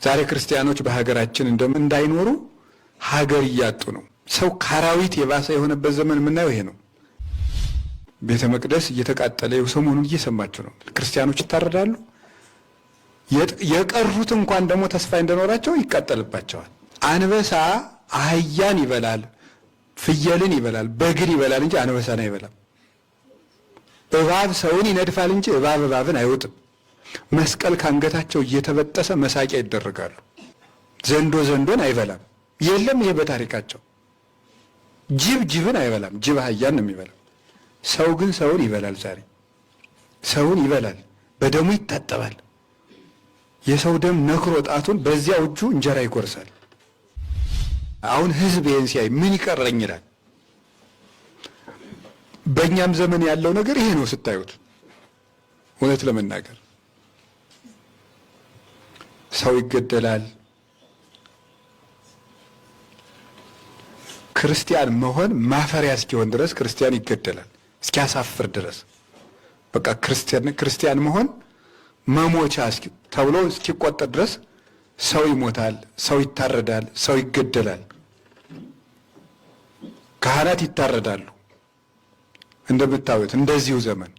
ዛሬ ክርስቲያኖች በሀገራችን እንዳይኖሩ ሀገር እያጡ ነው። ሰው ከአራዊት የባሰ የሆነበት ዘመን የምናየው ይሄ ነው። ቤተ መቅደስ እየተቃጠለ ሰሞኑን እየሰማችሁ ነው። ክርስቲያኖች ይታረዳሉ። የቀሩት እንኳን ደግሞ ተስፋ እንደኖራቸው ይቃጠልባቸዋል። አንበሳ አህያን ይበላል፣ ፍየልን ይበላል፣ በግን ይበላል እንጂ አንበሳን አይበላም። እባብ ሰውን ይነድፋል እንጂ እባብ እባብን አይወጥም። መስቀል ካንገታቸው እየተበጠሰ መሳቂያ ይደረጋሉ። ዘንዶ ዘንዶን አይበላም። የለም ይሄ በታሪካቸው። ጅብ ጅብን አይበላም። ጅብ አህያን ነው የሚበላው። ሰው ግን ሰውን ይበላል። ዛሬ ሰውን ይበላል፣ በደሙ ይታጠባል። የሰው ደም ነክሮ ጣቱን በዚያው እጁ እንጀራ ይጎርሳል። አሁን ህዝብ ይሄን ሲያይ ምን ይቀረኝ ይላል። በእኛም ዘመን ያለው ነገር ይሄ ነው ስታዩት። እውነት ለመናገር ሰው ይገደላል። ክርስቲያን መሆን ማፈሪያ እስኪሆን ድረስ ክርስቲያን ይገደላል፣ እስኪያሳፍር ድረስ በቃ ክርስቲያን መሆን መሞቻ ተብሎ እስኪቆጠር ድረስ ሰው ይሞታል፣ ሰው ይታረዳል፣ ሰው ይገደላል፣ ካህናት ይታረዳሉ። እንደምታዩት እንደዚሁ ዘመን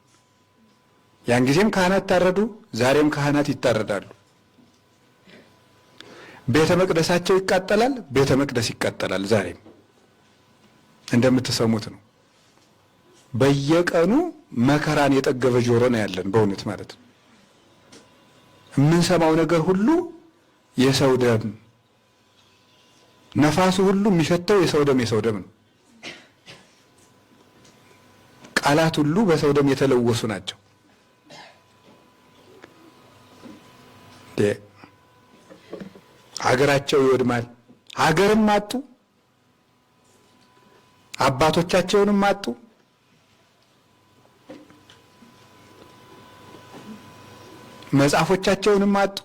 ያን ጊዜም ካህናት ታረዱ፣ ዛሬም ካህናት ይታረዳሉ። ቤተ መቅደሳቸው ይቃጠላል፣ ቤተ መቅደስ ይቃጠላል። ዛሬም እንደምትሰሙት ነው። በየቀኑ መከራን የጠገበ ጆሮ ነው ያለን፣ በእውነት ማለት ነው። የምንሰማው ነገር ሁሉ የሰው ደም፣ ነፋሱ ሁሉ የሚሸተው የሰው ደም የሰው ደም ነው። ቃላት ሁሉ በሰው ደም የተለወሱ ናቸው። ሀገራቸው ይወድማል። ሀገርም አጡ፣ አባቶቻቸውንም አጡ። መጽሐፎቻቸውንም አጡ፣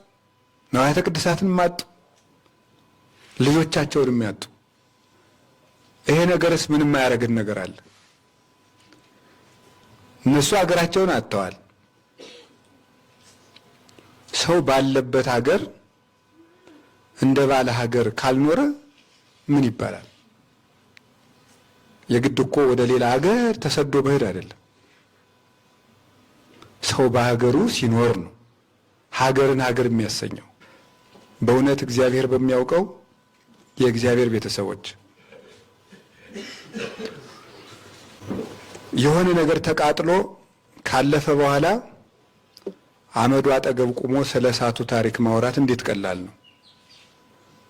ንዋያተ ቅድሳትንም አጡ፣ ልጆቻቸውንም ያጡ። ይሄ ነገርስ ምንም አያደርግን ነገር አለ? እነሱ ሀገራቸውን አጥተዋል። ሰው ባለበት ሀገር እንደ ባለ ሀገር ካልኖረ ምን ይባላል? የግድ እኮ ወደ ሌላ ሀገር ተሰዶ መሄድ አይደለም። ሰው በሀገሩ ሲኖር ነው ሀገርን ሀገር የሚያሰኘው። በእውነት እግዚአብሔር በሚያውቀው የእግዚአብሔር ቤተሰቦች የሆነ ነገር ተቃጥሎ ካለፈ በኋላ አመዱ አጠገብ ቆሞ ስለ እሳቱ ታሪክ ማውራት እንዴት ቀላል ነው።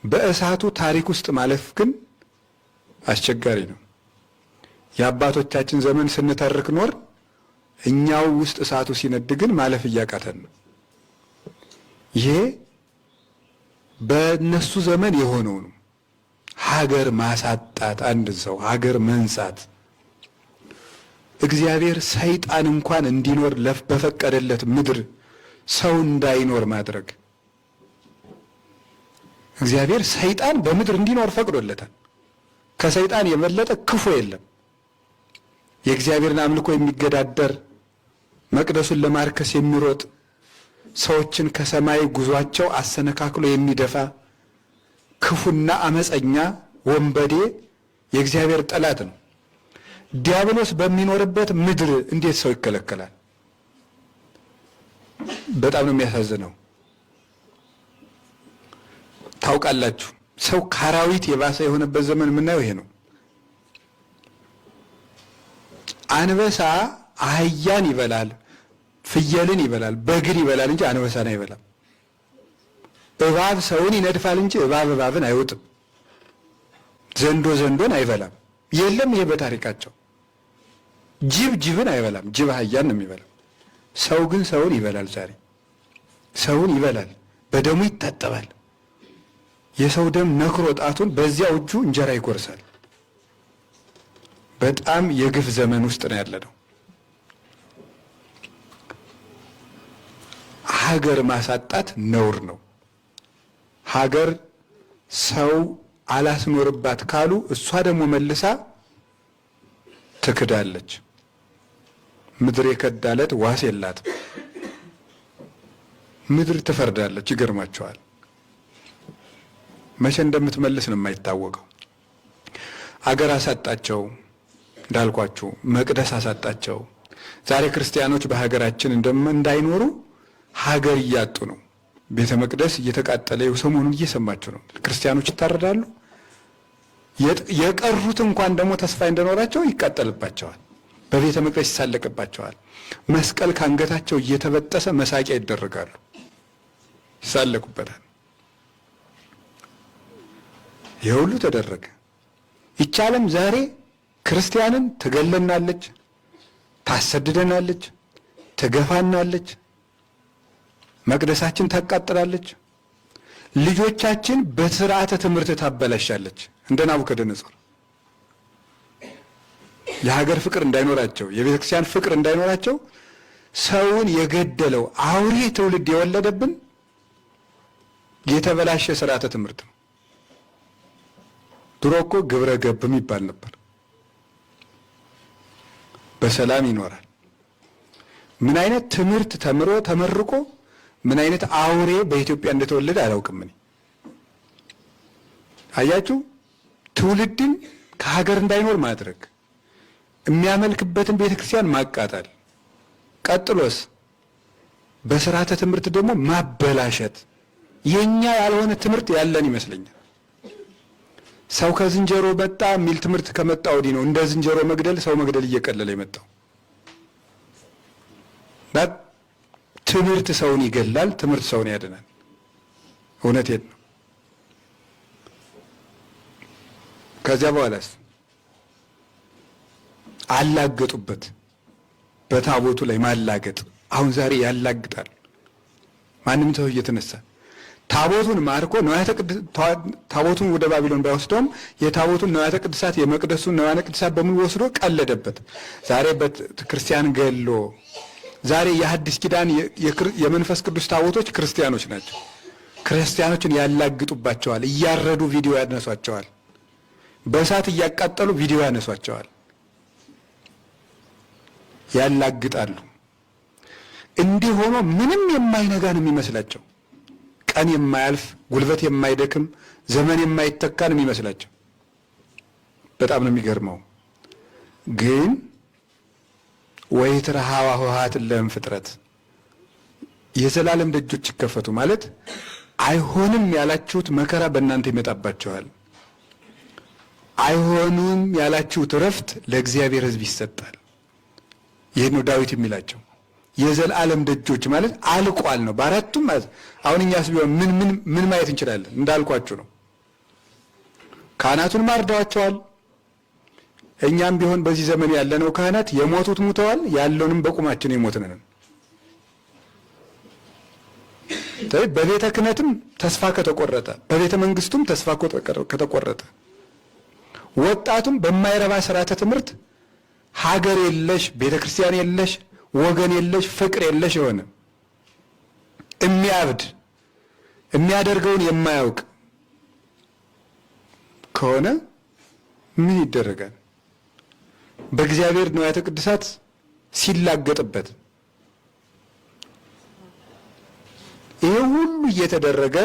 በእሳቱ ታሪክ ውስጥ ማለፍ ግን አስቸጋሪ ነው። የአባቶቻችን ዘመን ስንተርክ ኖር እኛው ውስጥ እሳቱ ሲነድ ግን ማለፍ እያቃተን ነው። ይሄ በእነሱ ዘመን የሆነው ነው። ሀገር ማሳጣት፣ አንድን ሰው ሀገር መንሳት። እግዚአብሔር ሰይጣን እንኳን እንዲኖር በፈቀደለት ምድር ሰው እንዳይኖር ማድረግ። እግዚአብሔር ሰይጣን በምድር እንዲኖር ፈቅዶለታል። ከሰይጣን የበለጠ ክፉ የለም። የእግዚአብሔርን አምልኮ የሚገዳደር፣ መቅደሱን ለማርከስ የሚሮጥ፣ ሰዎችን ከሰማይ ጉዟቸው አሰነካክሎ የሚደፋ ክፉና አመፀኛ ወንበዴ የእግዚአብሔር ጠላት ነው። ዲያብሎስ በሚኖርበት ምድር እንዴት ሰው ይከለከላል? በጣም ነው የሚያሳዝነው። ታውቃላችሁ፣ ሰው ከአራዊት የባሰ የሆነበት ዘመን የምናየው ይሄ ነው። አንበሳ አህያን ይበላል፣ ፍየልን ይበላል፣ በግን ይበላል እንጂ አንበሳን አይበላም። እባብ ሰውን ይነድፋል እንጂ እባብ እባብን አይወጥም። ዘንዶ ዘንዶን አይበላም። የለም ይሄ በታሪካቸው። ጅብ ጅብን አይበላም። ጅብ አህያን ነው የሚበላው። ሰው ግን ሰውን ይበላል። ዛሬ ሰውን ይበላል፣ በደሙ ይታጠባል። የሰው ደም ነክሮ ጣቱን በዚያው እጁ እንጀራ ይጎርሳል። በጣም የግፍ ዘመን ውስጥ ነው ያለነው። ሀገር ማሳጣት ነውር ነው። ሀገር ሰው አላስኖርባት ካሉ እሷ ደግሞ መልሳ ትክዳለች። ምድር የከዳለት ዋስ የላትም። ምድር ትፈርዳለች። ይገርማቸዋል። መቼ እንደምትመልስ ነው የማይታወቀው። አገር አሳጣቸው፣ እንዳልኳችሁ መቅደስ አሳጣቸው። ዛሬ ክርስቲያኖች በሀገራችን እንዳይኖሩ ሀገር እያጡ ነው። ቤተ መቅደስ እየተቃጠለ ሰሞኑን እየሰማችሁ ነው። ክርስቲያኖች ይታረዳሉ። የቀሩት እንኳን ደግሞ ተስፋ እንደኖራቸው ይቃጠልባቸዋል። በቤተ መቅደስ ይሳለቅባቸዋል። መስቀል ካንገታቸው እየተበጠሰ መሳቂያ ይደረጋሉ፣ ይሳለቁበታል። ይህ ሁሉ ተደረገ። ይቻለም ዛሬ ክርስቲያንን ትገለናለች፣ ታሰድደናለች፣ ትገፋናለች፣ መቅደሳችን ታቃጥላለች፣ ልጆቻችን በስርዓተ ትምህርት ታበላሻለች። እንደ ናቡከደነጾር የሀገር ፍቅር እንዳይኖራቸው፣ የቤተ ክርስቲያን ፍቅር እንዳይኖራቸው ሰውን የገደለው አውሬ ትውልድ የወለደብን የተበላሸ ስርዓተ ትምህርት ነው። ድሮ እኮ ግብረ ገብም ይባል ነበር። በሰላም ይኖራል። ምን አይነት ትምህርት ተምሮ ተመርቆ ምን አይነት አውሬ በኢትዮጵያ እንደተወለደ አላውቅም እኔ። አያችሁ፣ ትውልድን ከሀገር እንዳይኖር ማድረግ፣ የሚያመልክበትን ቤተክርስቲያን ማቃጠል፣ ቀጥሎስ በስርዓተ ትምህርት ደግሞ ማበላሸት። የኛ ያልሆነ ትምህርት ያለን ይመስለኛል። ሰው ከዝንጀሮ መጣ የሚል ትምህርት ከመጣ ወዲህ ነው እንደ ዝንጀሮ መግደል ሰው መግደል እየቀለለ የመጣው። ትምህርት ሰውን ይገላል፣ ትምህርት ሰውን ያድናል። እውነቴን ነው። ከዚያ በኋላስ አላገጡበት፣ በታቦቱ ላይ ማላገጥ። አሁን ዛሬ ያላግጣል ማንም ሰው እየተነሳ ታቦቱን ማርኮ ታቦቱን ወደ ባቢሎን ባይወስደውም የታቦቱን ንዋያተ ቅድሳት የመቅደሱን ንዋያተ ቅድሳት በሙሉ ወስዶ ቀለደበት። ዛሬ ክርስቲያን ገሎ ዛሬ የሐዲስ ኪዳን የመንፈስ ቅዱስ ታቦቶች ክርስቲያኖች ናቸው። ክርስቲያኖችን ያላግጡባቸዋል። እያረዱ ቪዲዮ ያነሷቸዋል። በእሳት እያቃጠሉ ቪዲዮ ያነሷቸዋል። ያላግጣሉ። እንዲህ ሆኖ ምንም የማይነጋ ነው የሚመስላቸው። ቀን የማያልፍ ጉልበት የማይደክም ዘመን የማይተካ ነው የሚመስላቸው። በጣም ነው የሚገርመው። ግን ወይትረኀዋ ኆኃት ለእምፍጥረት የዘላለም ደጆች ይከፈቱ ማለት አይሆንም ያላችሁት መከራ በእናንተ ይመጣባቸዋል። አይሆንም ያላችሁት እረፍት ለእግዚአብሔር ሕዝብ ይሰጣል። ይህ ነው ዳዊት የሚላቸው። የዘላለም ደጆች ማለት አልቋል ነው። በአራቱም ማለት አሁን እኛስ ቢሆን ምን ምን ምን ማየት እንችላለን? እንዳልኳችሁ ነው። ካህናቱን ማርደዋቸዋል። እኛም ቢሆን በዚህ ዘመን ያለነው ካህናት የሞቱት ሙተዋል፣ ያለውንም በቁማችን የሞትን ነን። በቤተ ክህነትም ተስፋ ከተቆረጠ፣ በቤተ መንግስቱም ተስፋ ከተቆረጠ፣ ወጣቱም በማይረባ ስርዓተ ትምህርት ሀገር የለሽ፣ ቤተ ክርስቲያን የለሽ፣ ወገን የለሽ፣ ፍቅር የለሽ የሆነ የሚያብድ የሚያደርገውን የማያውቅ ከሆነ ምን ይደረጋል? በእግዚአብሔር ንዋያተ ቅድሳት ሲላገጥበት ይሄ ሁሉ እየተደረገ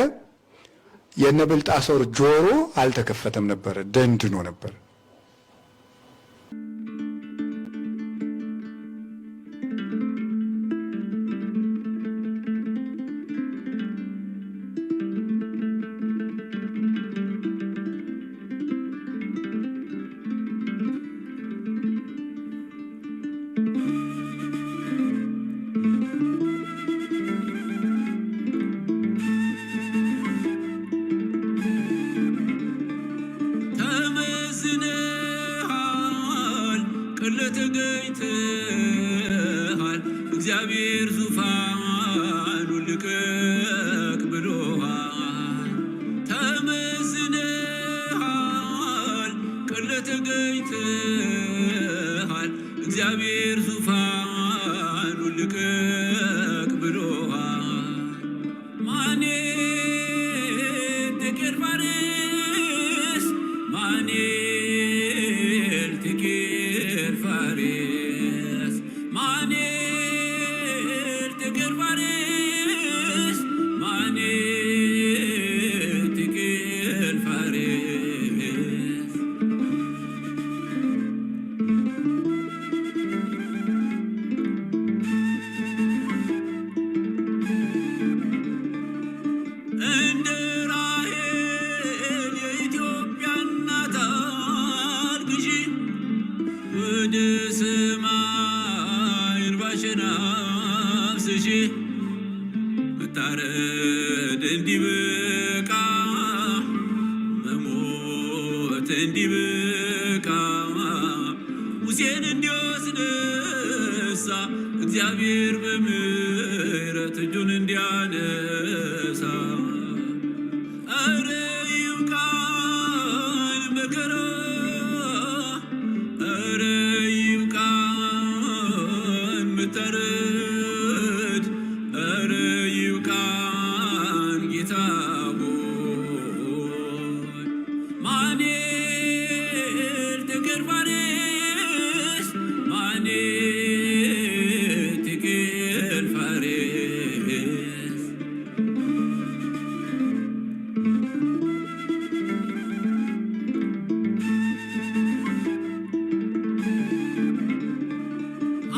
የነብልጣሶር ጆሮ አልተከፈተም ነበር፣ ደንድኖ ነበር። ተመዝነሃል ቀለህ ተገኝተሃል፣ እግዚአብሔር ዙፋኑን ልቀቅ ብሎሃል። ተመዝነሃል ቀለህ ተገኝተሃል፣ እግዚአብሔር ዙፋኑን ልቀቅ ብሎሃል። ማኔ ቴቄል ፋሬስ ማኔ ቴቄል ፋሬስ ማኔ ቴቄል ፋሬስ ማኔ ቴቄል እንደ ራሔል የኢትዮጵያ እናት አልቅሺ፣ ወደ ሰማይ እንባሽን አፍስሺ። መታረድ እንዲበቃ፣ መሞት እንዲበቃ፣ ሙሴን እንዲያስነሳ እግዚአብሔር በምሕረት እጁን እንዲያነሳ። ኧረ ይብቃን መከራ፣ ኧረ ይብቃን መታረድ፣ ኧረ ይብቃን ጌታ ሆይ። ማኔ ቴቄል ፋሬስ፣ ማኔ ቴቄል ፋሬስ።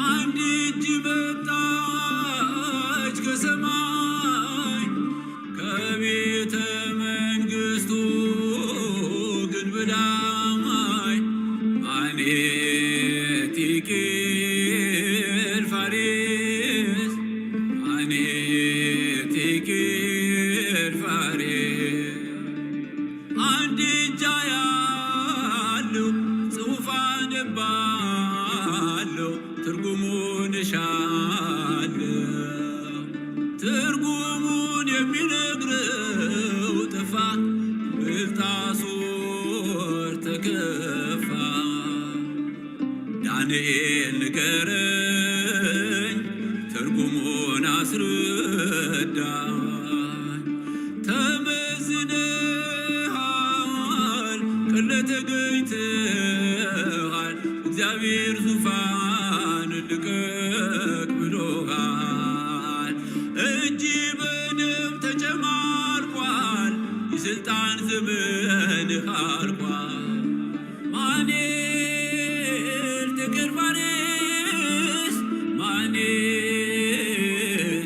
አንድ እጅ መጣች ከሰማይ፣ ከቤተ መንግስቱ ግንብ ላይ። ማኔ ቴቄል ፋሬስ፣ ማኔ ቴቄል ፋሬስ። አንድ እጅ ያለው ጽሑፍ አነባለሁ፣ ትርጉሙን እሻለሁ። ትርጉሙን የሚነግረው ጠፋ፣ ብልጣሶር ተከፋ። ዳንኤል ንገረኝ፣ ትርጉሙን አስረዳኝ። ተመዝነሃል፣ ቀለህ ተገኝተሃል፣ እግዚአብሔር ዙፋን ልቀቅ ብሎሃል። እጅ በደም ተጨማልቋል፣ የስልጣን ዘመንህ አልቋል። ማኔ ቴቄል ፋሬስ፣ ማኔ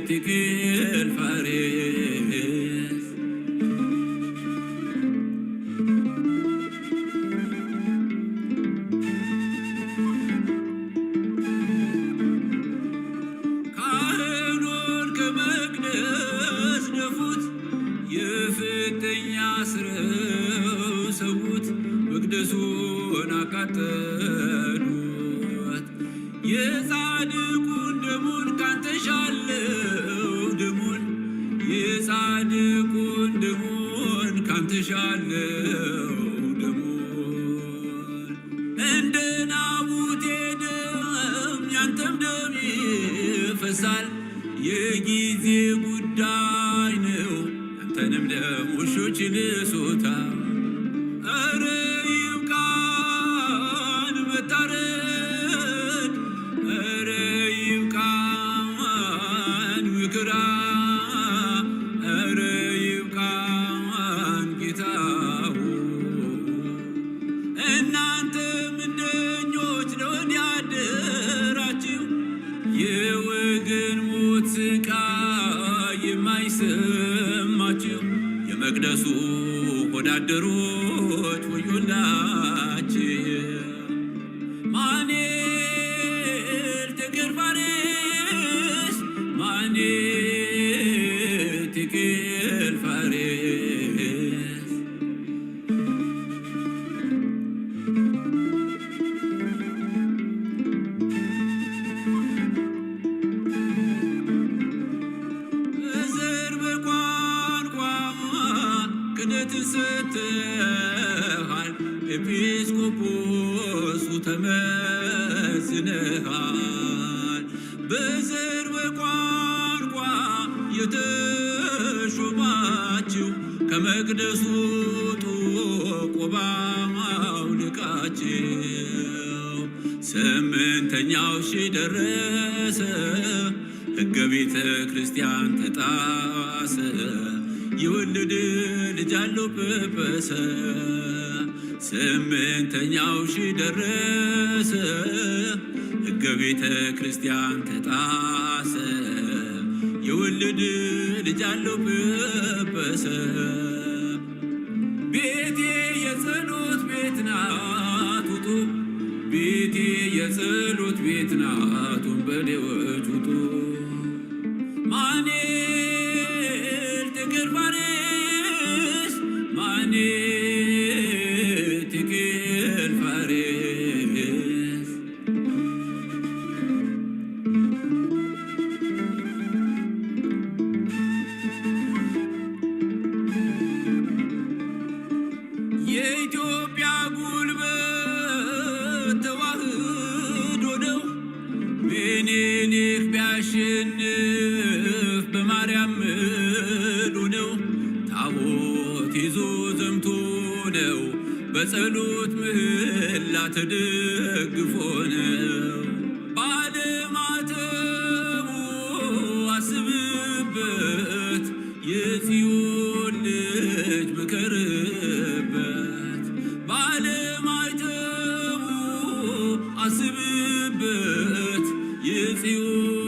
ቴቄል ፋሬስ። ካህኑን ከመቅደስ ደፉት፣ የፍጥኝ አስረው ሰዉት፣ መቅደሱን አቃጠሉት። የጻድቁን ደሙን ካንተ ሻለው ደሙን፣ የጻድቁን ደሙን ካንተ ሻለው ደሙን። እንደ ናቡቴ ደም ያንተም ደም ይፈሳል። የጊዜ ጉዳይ ነው፣ አንተንም ደም ውሾች ይልሱታል። ኧረ ይብቃን መታረድ፣ ኧረ ይብቃን መከራ፣ ኧረ ይብቃን ጌታ ሆይ። እናንተ ምንደኞች ለወድ ያደራችሁ፣ የወገን ሞት ስቃይ የማይሰማችሁ፣ የመቅደሱ ወዳደሮች ወዮላችሁ። ማኔ ቴቄል ፋሬስ፣ ማኔ ቴቄል ፋሬስ። በዘር በቋንቋ ክህነት ሰጥተሃል፣ ኤጲስቆጶሱ ተመዝነሃል። በዘር በቋንቋ የተሾማችሁ ከመቅደሱ ውጡ፣ ቆብ አውልቃችሁ። 8ኛው ሺህ ደረሰ፣ ሕገ ቤተ ክርስቲያን ተጣሰ። የወለደ ልጅ አለው ጰጰሰ። 8ኛው ሺህ ደረሰ፣ ሕገ ቤተ ክርስቲያን ተጣሰ። የወለደ ልጅ አለው ጰጰሰ። ቤቴ የጸሎት ቤት ናት ውጡ፣ ቤቴ የጸሎት ቤት ናት ወንበዴዎች ውጡ። ማኔል ቴቄል ፋሬስ፣ ማኔል ቴቄል ፋሬስ። የኢትዮጵያ ጉልበት ተዋህዶ ነው። ምኒልክ ቢያሸንፍ በማርያም ምሉ ነው። ታቦት ይዞ ዘምቶ ነው፣ በጸሎት ምህላ ተደግፎ ነው። ባለማተቡ አስብበት፣ የጽዮን ልጅ ምከርበት። ባለማተቡ አስብበት፣ የጽዮን